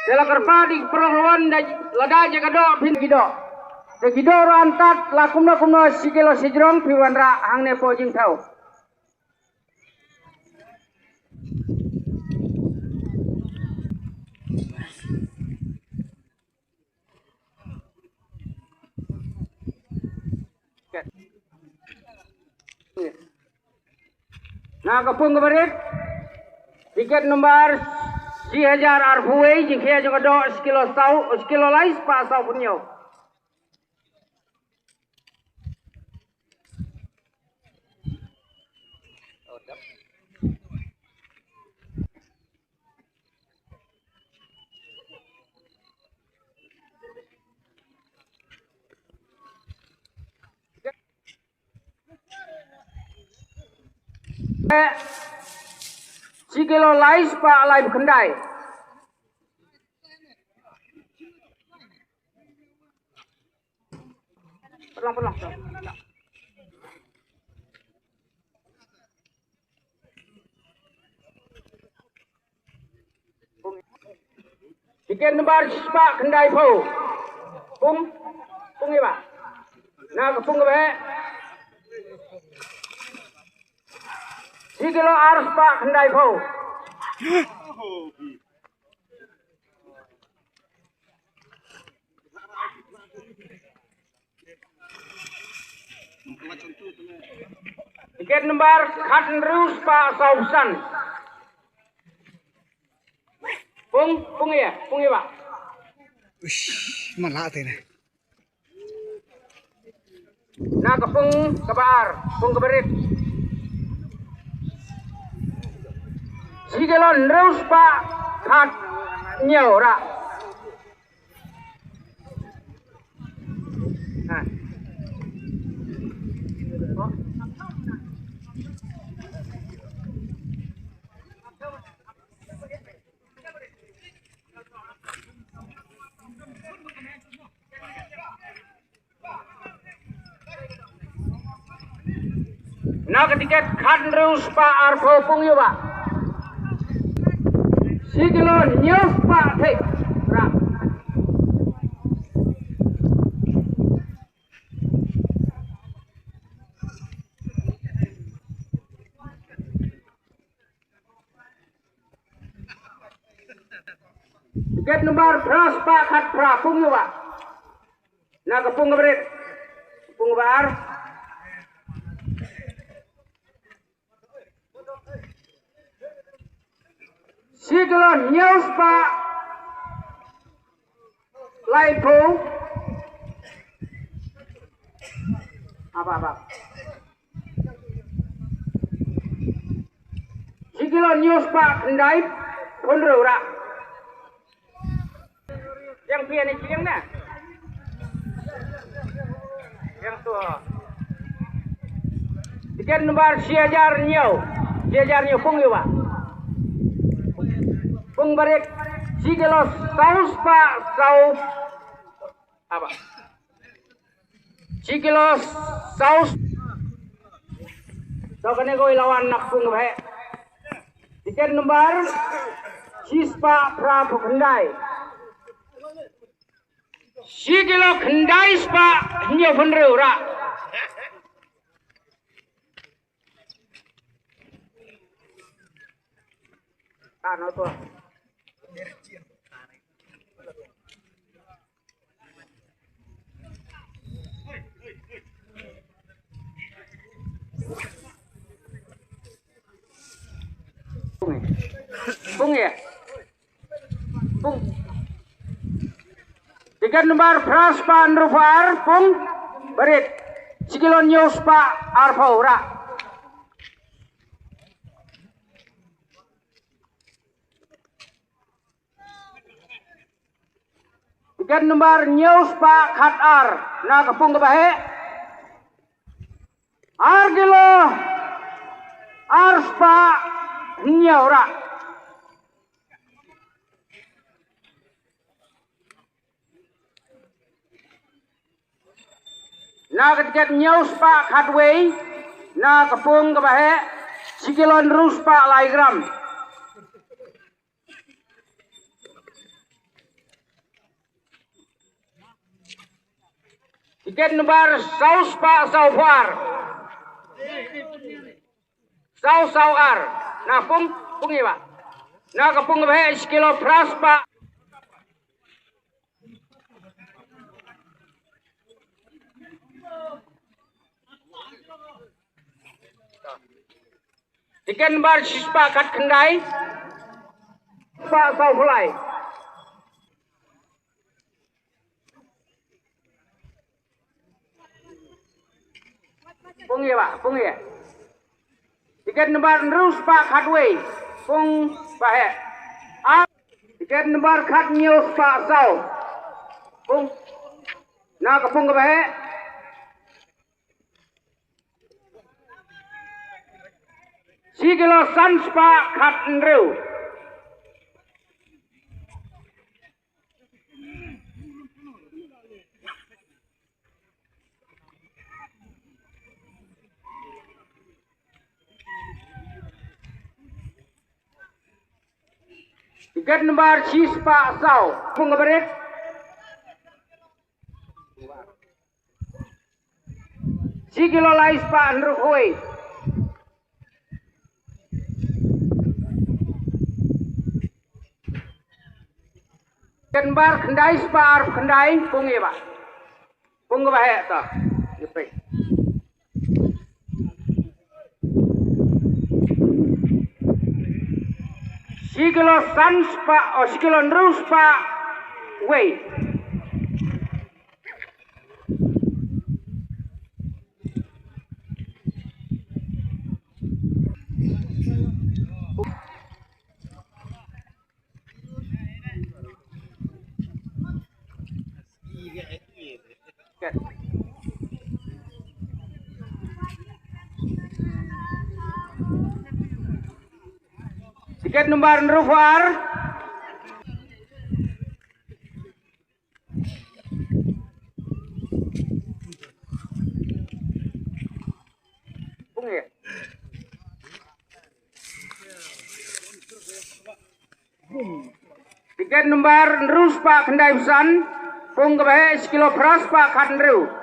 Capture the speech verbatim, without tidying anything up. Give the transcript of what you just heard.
Te la kyrpad ïa ki paralok ruh, lada jaka doh phin ki doh. Te ki doh ruh antad la kumno kumno shi kilo shajrong phi wanrah hangne hapoh jingthaw. Na ka pung kaba rit, tiket number shi hajar arphew wei, jingkhia jong ka doh shi kilo saw, shi kilo lai spah saw phew hynñiew. Shi kilo lai spah laiphew khyndai. Pynlong, pynlong, pynlong. Tiket number spah khyndaiphew. Pung, pung ïa ba. Na ka pung kaba heh. Shi kilo ar spah khyndaiphew. Tiket number khat hynriew spah saw phew san. Pung, pung ïa, pung ïa ba. Uish, man la te ne. Na ka pung kaba ar, pung kaba rit. Shi kilo hynriew spah khat hynñiew rah. Ha. Na ka tiket khat hynriew spah arphew pung ïa ba. Shi kilo hynñiew spah thik. Rah. Tiket number phra spah khat phra pung ïa ba. Na ka pung kaba rit. Pung kaba ar. Shi kilo hynñiew spah laiphew. Haba, haba. Shi kilo hynñiew spah khyndaiphew hynriew rah. Yang phi ane ki yang na. Yang tu. Tiket number shi hajar hynñiew. Shi hajar hynñiew pung ïa ba. Pung ba rit. Shi kilo saw spah saw. Haba. Shi kilo saw. To kane ko i la wan na ka pung kaba heh. Tiket number shi spah phra phew khyndai. Shi kilo khyndai spah hynñiew phew hynriew rah. Pung ïa. Pung. Tiket number phra spah hynriewphew ar, pung ba rit. Shi kilo hynñiew spah arphew rah. Tiket number hynñiew spah khat ar na ka pung kaba heh. Ar kilo ar spah hynñiew rah. Na ka tiket hynñiew spah khatwei na ka pung kaba heh, shi kilo hynriew spah lai gram. Tiket number saw spah saw phew ar. Saw saw ar. Na pung, pung ïa ba. Na ka pung ba heh shi kilo phra spah. Tiket number shi spah khat khyndai. Spah saw phew lai. Pung ïa ba, pung ïa. Tiket number hynriew spah khat wei. Pung ba heh. Ah, tiket number khat hynñiew spah saw. Pung. Na ka pung ba heh. Shi kilo san spah khat hynriew. Tiket number shi spah saw. Pung ka barit. Shi kilo lai spah hynriew wei. Tiket number khyndai spah ar khyndai, pung ïa ba. Pung ka ba heh to. Shi kilo san spah, oh, shi kilo hynriew spah wei. Tiket number hynriew phew ar. Pung ïa. Tiket number hynriew spah khyndai phew san, pung ka ba heh shi kilo phra spah khat hynriew.